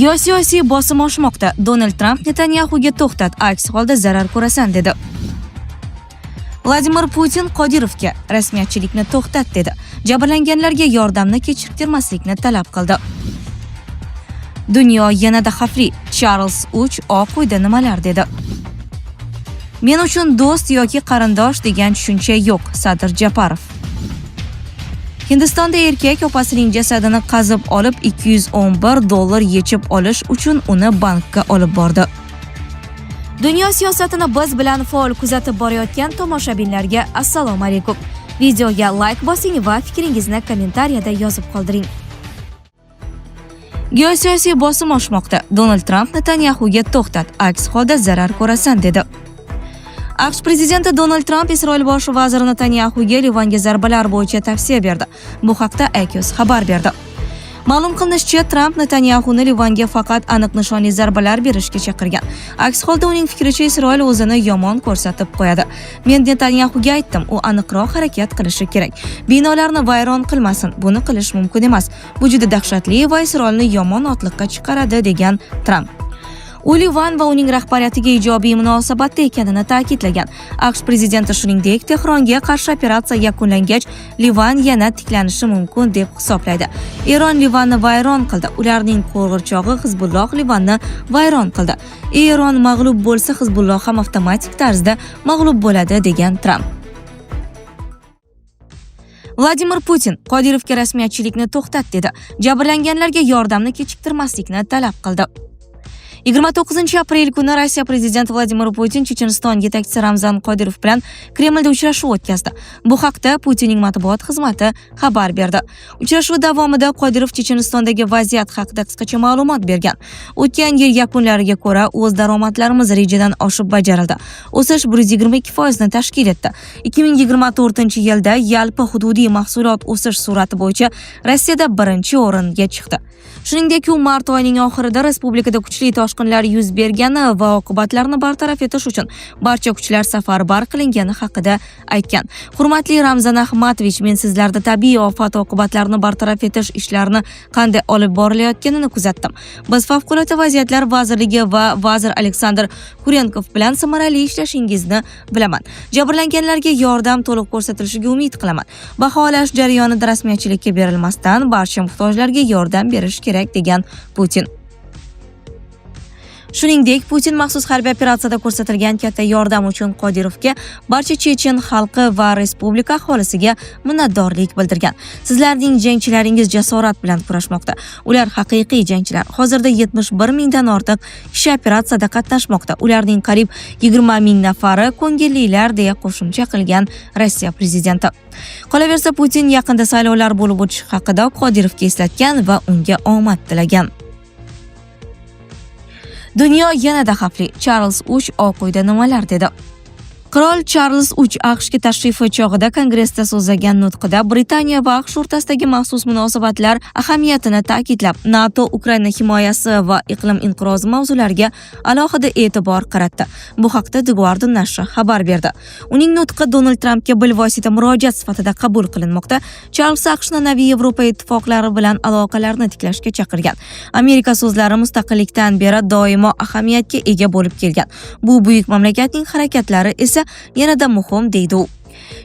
Geosiyosiy bosim oshmoqda. Donald Tramp Netanyaxuga to'xtat, aks holda zarar ko'rasan dedi. Vladimir Putin Qodirovga rasmiyatchilikni to'xtat dedi. Jabrlanganlarga yordamni kechiktirmaslikni talab qildi. Dunyo yanada xavfli. Charles III Oq uyda nimalar dedi? Men uchun do'st yoki qarindosh degan tushuncha yo'q, Sadir Japarov. Hindistonda erkak opasining jasadini qazib olib 211 dollar yechib olish uchun uni bankka olib bordi. Dunyo siyosatini biz bilan faol kuzatib borayotgan tomoshabinlarga assalomu alaykum. Videoga layk bosing va fikringizni kommentariyada yozib qoldiring. Geosiyosiy bosim oshmoqda. Donald Tramp Netanyaxuga to'xtat, aks holda zarar ko'rasan dedi. AQSh prezidenti Donald Tramp Isroil bosh vaziri Netanyaxuga Livanga zarbalar bo'yicha tavsiya berdi. Bu haqda Axios xabar berdi. Ma'lum qilinishicha, Tramp Netanyaxuni Livanga faqat aniq nishonli zarbalar berishga chaqirgan. Aks holda uning fikricha Isroil o'zini yomon ko'rsatib qo'yadi. Men Netanyaxuga aytdim, u aniqroq harakat qilishi kerak. Binolarni vayron qilmasin, buni qilish mumkin emas. Bu juda dahshatli va Isroilni yomon otliqqa chiqaradi, degan Tramp. U Livan va uning rahbariyatiga ijobiy munosabatda ekanini ta'kidlagan. AQSh prezidenti shuningdek Tehronga qarshi operatsiya yakunlangach Livan yana tiklanishi mumkin deb hisoblaydi. Eron Livanni vayron qildi. Ularning qo'g'irchog'i Hizbulloh Livanni vayron qildi. Eron mag'lub bo'lsa, Hizbulloh ham avtomatik tarzda mag'lub bo'ladi, degan Tramp. Vladimir Putin Qodirovga rasmiyatchilikni to'xtat dedi. Jabrlanganlarga yordamni kechiktirmaslikni talab qildi. 29 aprel kuni Rossiya prezidenti Vladimir Putin Checheniston yetakchisi Ramzan Qodirov bilan Kremlda uchrashuv o'tkazdi. Bu haqda Putinning matbuot xizmati xabar berdi. Uchrashuv davomida Qodirov Chechenistondagi vaziyat haqida qisqacha ma'lumot bergan. O'tgan yil yakunlariga ko'ra o'z daromadlarimiz rejadan oshib bajarildi. O'sish 122% ni tashkil etdi. 2024-yilda yalpi hududiy mahsulot o'sish sur'ati bo'yicha Rossiyada birinchi o'ringa chiqdi. Shuningdek, u mart oyining oxirida respublikada kuchli toshqinlar yuz bergani va oqibatlarni bartaraf etish uchun barcha kuchlar safarbar qilingani haqida aytgan. Hurmatli Ramzan Ahmatovich, men sizlarda tabiiy ofat oqibatlarini bartaraf etish ishlarini qanday olib borilayotganini kuzatdim. Biz Favqulodda vaziyatlar vazirligi va vazir Aleksandr Kurenkov bilan samarali ishlashingizni bilaman. Jabrlanganlarga yordam to'liq ko'rsatilishiga umid qilaman. Baholash jarayonida rasmiyatchilikka berilmasdan barcha muhtojlarga yordam berish kerak, degan Putin. Shuningdek, Putin maxsus harbiy operatsiyada ko'rsatilgan katta yordam uchun Qodirovga, barcha chechen xalqi va respublika aholisiga minnatdorlik bildirgan. Sizlarning jangchilaringiz jasorat bilan kurashmoqda. Ular haqiqiy jangchilar. Hozirda 71 mingdan ortiq kishi operatsiyada qatnashmoqda. Ularning qariyb 20 ming nafari ko'ngillilar, deya qo'shimcha qilgan Rossiya prezidenti. Qolaversa, Putin yaqinda saylovlar bo'lib o'tishi haqida Qodirovga eslatgan va unga omad tilagan. Dunyo yanada xavfli. Charles III Oq uyda nimalar dedi? Qirol Charles III AQShga tashrifi chog'ida Kongressda so'zlagan nutqida Britaniya va AQSh o'rtasidagi maxsus munosabatlar ahamiyatini ta'kidlab, NATO, Ukraina himoyasi va iqlim inqirozi mavzulariga alohida e'tibor qaratdi. Bu haqda The Guardian nashri xabar berdi. Uning nutqi Donald Trampga bilvosita murojaat sifatida qabul qilinmoqda. Charles AQShni an'anaviy Yevropa ittifoqlari bilan aloqalarni tiklashga chaqirgan. Amerika so'zlari mustaqillikdan beri doimo ahamiyatga ega bo'lib kelgan. Bu buyuk mamlakatning harakatlari esa yanada muhim, deydi u.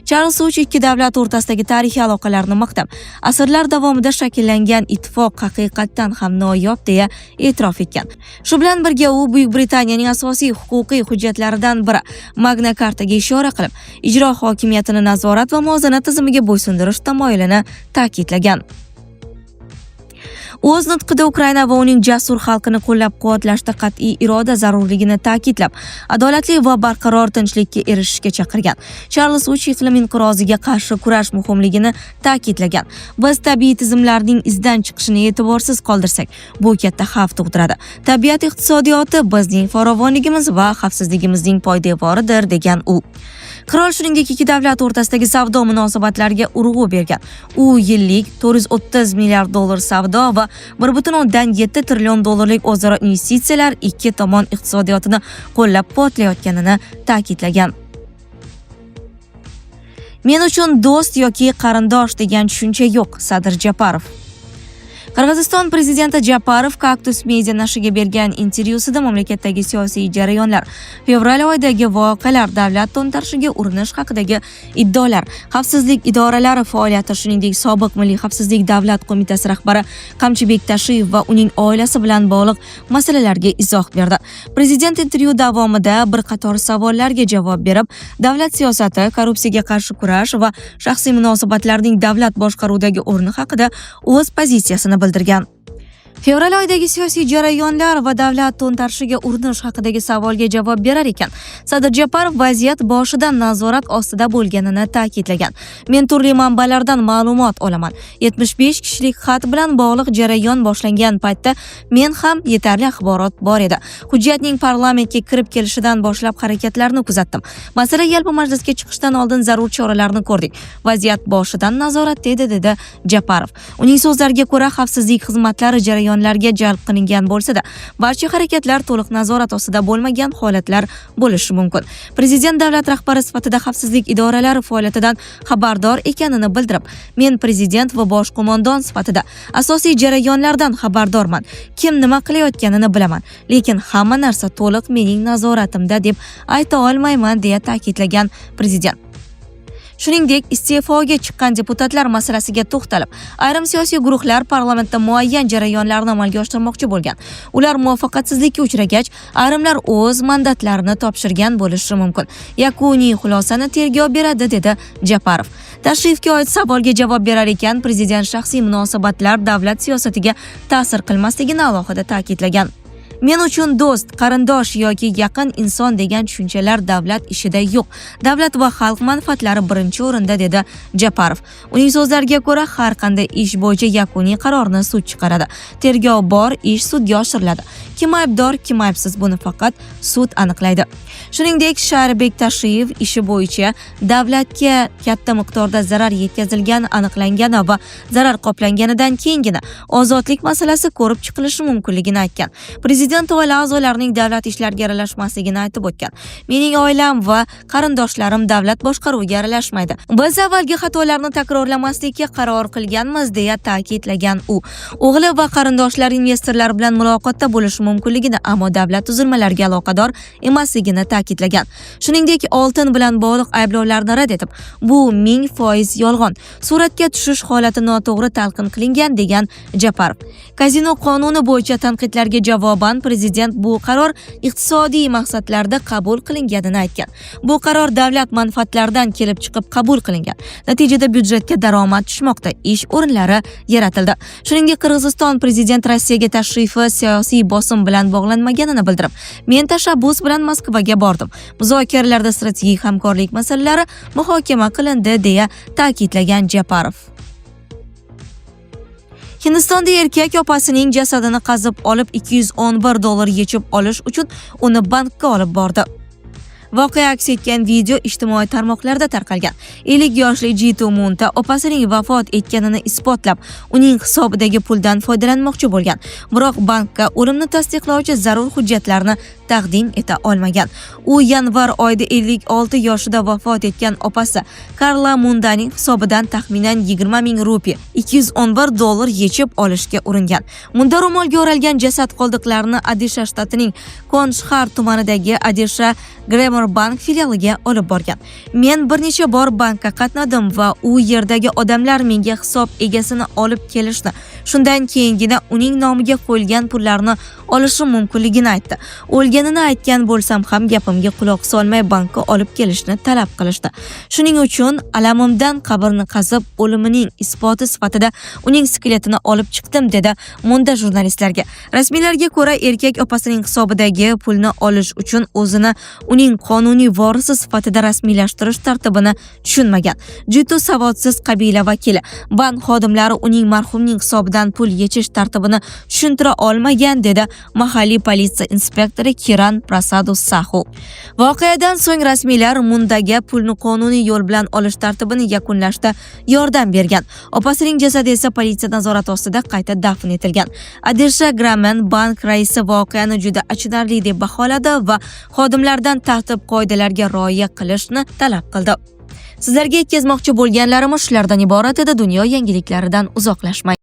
Charles III ikki davlat o'rtasidagi tarixiy aloqalarni maqtab, asrlar davomida shakllangan ittifoq haqiqatdan ham noyob deya e'tirof etgan. Shu bilan birga u Buyuk Britaniyaning asosiy huquqiy hujjatlaridan biri Magna Kartaga ishora qilib, ijro hokimiyatini nazorat va muvozanat tizimiga bo'ysundirish tamoyilini ta'kidlagan. O'z nutqida Ukraina va uning jasur xalqini qo'llab-quvvatlashda qat'iy iroda zarurligini ta'kidlab, adolatli va barqaror tinchlikka erishishga chaqirgan. Charles III iqlim inqiroziga qarshi kurash muhimligini ta'kidlagan. Biz tabiiy tizimlarning izdan chiqishini e'tiborsiz qoldirsak, bu katta xavf tug'diradi. Tabiat iqtisodiyoti bizning farovonligimiz va xavfsizligimizning poydevoridir, degan u. Qirol shuningdek ikki davlat o'rtasidagi savdo munosabatlariga urg'u bergan. U yillik 430 milliard dollar savdo va 1,7 trillion dollarlik o'zaro investitsiyalar ikki tomon iqtisodiyotini qo'llab-quvvatlayotganini ta'kidlagan. Men uchun do'st yoki qarindosh degan tushuncha yo'q, Sadir Japarov. Qirg'iziston prezidenti Japarov Kaktus Media nashriga bergan intervyusida mamlakatdagi siyosiy jarayonlar, fevral oyidagi voqealar, davlat to'ntarishiga urinish haqidagi iddaolar, xavfsizlik idoralari faoliyati, shuningdek, sobiq Milliy xavfsizlik davlat qo'mitasi rahbari Qamchibek Tashiyev va uning oilasi bilan bog'liq masalalarga izoh berdi. Prezident intervyu davomida bir qator savollarga javob berib, davlat siyosati, korrupsiyaga qarshi kurash va shaxsiy munosabatlarning davlat boshqaruvidagi o'rni haqida o'z pozitsiyasini bildirgan. Fevral oyidagi siyosiy jarayonlar va davlat to'ntarishiga urinish haqidagi savolga javob berar ekan, Sadir Japarov vaziyat boshidan nazorat ostida bo'lganini ta'kidlagan. "Men turli manbalardan ma'lumot olaman. 75 kishilik xat bilan bog'liq jarayon boshlangan paytda men ham yetarli axborot bor edi. Hujjatning parlamentga kirib kelishidan boshlab harakatlarni kuzatdim. Masala yalpi majlisga chiqishdan oldin zarur choralarni ko'rdik. Vaziyat boshidan nazoratda edi", dedi Japarov. Uning so'zlariga ko'ra, xavfsizlik xizmatlari jarayonlarga jalb qilingan bo'lsa-da, barcha harakatlar to'liq nazorat ostida bo'lmagan holatlar bo'lishi mumkin. Prezident davlat rahbari sifatida xavfsizlik idoralari faoliyatidan xabardor ekanini bildirib, "Men prezident va bosh qo'mondon sifatida asosiy jarayonlardan xabardorman. Kim nima qilayotganini bilaman, lekin hamma narsa to'liq mening nazoratimda deb ayta olmayman", deya ta'kidlagan prezident. Shuningdek, iste'foga chiqqan deputatlar masalasiga to'xtalib, ayrim siyosiy guruhlar parlamentda muayyan jarayonlarni amalga oshirmoqchi bo'lgan. Ular muvaffaqiyatsizlikka uchragach, ayrimlar o'z mandatlarini topshirgan bo'lishi mumkin. "Yakuniy xulosani tergov beradi", dedi Japarov. Tashiyevga oid savolga javob berar ekan, prezident shaxsiy munosabatlar davlat siyosatiga ta'sir qilmasligini alohida ta'kidlagan. "Men uchun do'st, qarindosh yoki yaqin inson degan tushunchalar davlat ishida yo'q. Davlat va xalq manfaatlari birinchi o'rinda", dedi Japarov. Uning so'zlariga ko'ra, har qanday ish bo'yicha yakuniy qarorni sud chiqaradi. Tergov bor, ish sudga oshiriladi. Kim aybdor, kim aybsiz, buni faqat sud aniqlaydi. Shuningdek, Sharibek Tashiyev ishi bo'yicha davlatga katta miqdorda zarar yetkazilgani aniqlangani va zarar qoplanganidan keyingina ozodlik masalasi ko'rib chiqilishi mumkinligini aytgan. Prezident oila a'zolarining davlat ishlariga aralashmasligini aytib o'tgan. "Mening oilam va qarindoshlarim davlat boshqaruviga aralashmaydi. Biz avvalgi xatolarni takrorlamaslikka qaror qilganmiz", deya ta'kidlagan u. O'g'li va qarindoshlari investorlar bilan muloqotda bo'lishi mumkinligini, ammo davlat tuzilmalariga aloqador emasligini ta'kidlagan. Shuningdek, oltin bilan bog'liq ayblovlarni rad etib, "Bu 1000% yolg'on. Suratga tushish holati noto'g'ri talqin qilingan", degan Japarov. Kazino qonuni bo'yicha tanqidlarga javoban prezident bu qaror iqtisodiy maqsadlarda qabul qilinganini aytgan. "Bu qaror davlat manfaatlaridan kelib chiqib qabul qilingan. Natijada byudjetga daromad tushmoqda, ish o'rinlari yaratildi." Shuningdek, Qirg'iziston prezidenti Rossiyaga tashrifi siyosiy bosim bilan bog'lanmaganini bildirib, "Men tashabbus bilan Moskvaga bordim. Muzokaralarda strategik hamkorlik masalalari muhokama qilindi", deya ta'kidlagan Japarov. Hindistonda erkak opasining jasadini qazib olib, 211 dollar yechib olish uchun uni bankka olib bordi. Voqea aks etgan video ijtimoiy tarmoqlarda tarqalgan. 50 yoshli Jitu Munta opasining vafot etganini isbotlab, uning hisobidagi puldan foydalanmoqchi bo'lgan. Biroq bankka o'limni tasdiqlovchi zarur hujjatlarni taqdim eta olmagan. U yanvar oyida 56 yoshida vafot etgan opasi Karla Mundaning hisobidan taxminan 20 ming rupiya, 211 dollar yechib olishga uringan. Munda ro'molga o'ralgan jasad qoldiqlarini Odisha shtatining Konshar tumanidagi Odisha Gramin Bank filialiga olib borgan. "Men bir necha bor bankka qatnadim va u yerdagi odamlar menga hisob egasini olib kelishni, shundan keyingina uning nomiga qo'yilgan pullarni olishim mumkinligini aytdi. O'lganini aytgan bo'lsam ham gapimga quloq solmay bankka olib kelishni talab qilishdi. Shuning uchun alamimdan qabrni qazib, o'limining isboti sifatida uning skeletini olib chiqdim", dedi Munda jurnalistlarga. Rasmiylarga ko'ra, erkak opasining hisobidagi pulni olish uchun o'zini uning qonuniy vorisi sifatida rasmiylashtirish tartibini tushunmagan. Jitu savodsiz qabila vakili. Bank xodimlari uning marhumning hisobidan pul yechish tartibini tushuntira olmagan, dedi mahalliy politsiya inspektori Kiran Prasadu Sahu. Voqeadan so'ng rasmiylar Mundaga pulni qonuniy yo'l bilan olish tartibini yakunlashda yordam bergan. Opasining jasadi esa politsiya nazorati ostida qayta dafn etilgan. Odisha Gramin Bank raisi voqeani juda achinarli deb baholadi va xodimlardan tartib qoidalarga rioya qilishni talab qildi. Sizlarga yetkazmoqchi bo'lganlarimiz shulardan iborat edi. Dunyo yangiliklaridan uzoqlashmang.